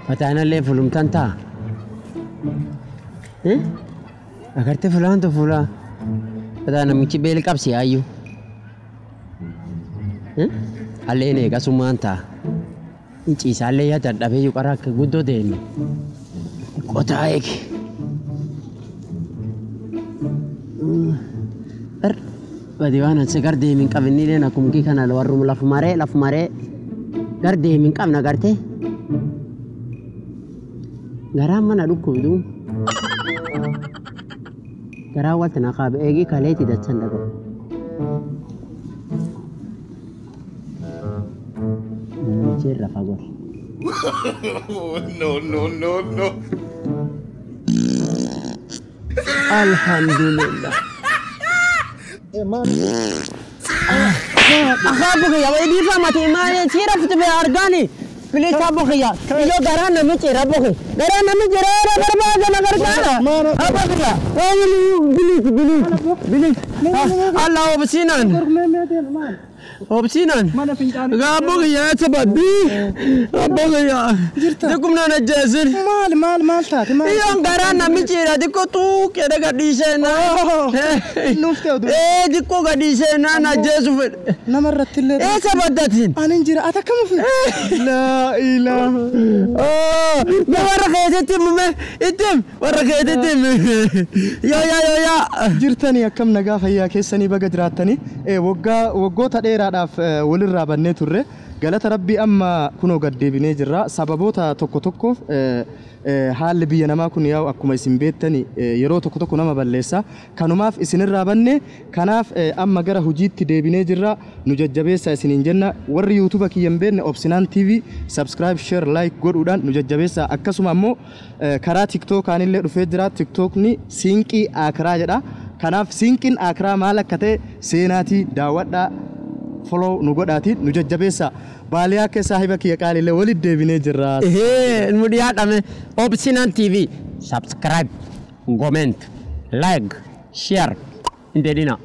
Fataanallee fulumtan ta'a. Agartee fulaan fuula. Fataa namichi beela qabsi yaayyuu. Alleen eegasumaan ta'a. Ciisaallee yaa dadhabee yoo qaraa akka guddoo deeme. Qotaa eegi. Badi waan ansi gar deemin qabinni akkumkii kana warrum lafumaree gar deemin qabna gartee. Garaan mana dhukkubdu. Garaa walti na qaabe eegi kaleeti dachan dhaga'u. Muummichi irra fagoo. No, no, no, no. Alhamdulillah. Akaabu kiyya wai bifa mati maali siira futu be argani. Please abu kiyya. Iyo garaa namichi rabu kiyya. Garaa namichi raara barbaada na gargaara. Abu kiyya. Please please please. Allah obsinan. Obsinan. Abu kiyya sababbi. Abu kiyya. Dikum na najjasin. Maal maal maal taate maal. Iyo garaa namichi ra dikko tuu kedha gadhiisee na. Nuuf ta'u dura. Ee dikko gadhiisee na najjeesu fedhe. Nama irratti illee. Ee sabaddatiin. Ani hin jira ati akkam ofi. Laa ilaaha. Mee warra keetitti himi itti himi warra keetitti himi. Yoo yaa yoo yaa. Jirtanii akkam nagaa fayyaa keessanii baga jiraattanii waggaa waggoota dheeraadhaaf walirraa bannee turre galata rabbii amma kunoo gad deebinee jirra sababoota tokko tokkoof haalli biyya namaa kun yaa'u akkuma isin beektani yeroo tokko tokko nama balleessa kanumaaf isinirraa banne kanaaf amma gara hojiitti deebinee jirra nu jajjabeessa isiniin jenna warri yuutuuba kiyya hin beekne Obsinaan TV subscribe share like godhuudhaan nu jajjabeessa akkasuma ammoo karaa tiktookaan illee dhufee jira tiktookni siinqii akiraa jedha kanaaf siinqiin akiraa maal akka ta'e seenaatii daawwadhaa follow nu godhaatii nu jajjabeessa baaliyaa akka saahiba kiyya qaaliillee walitti deebinee jirra. Nu dhiyaadhame Obsinaan TV subscribe, comment, like, share hin dedhina.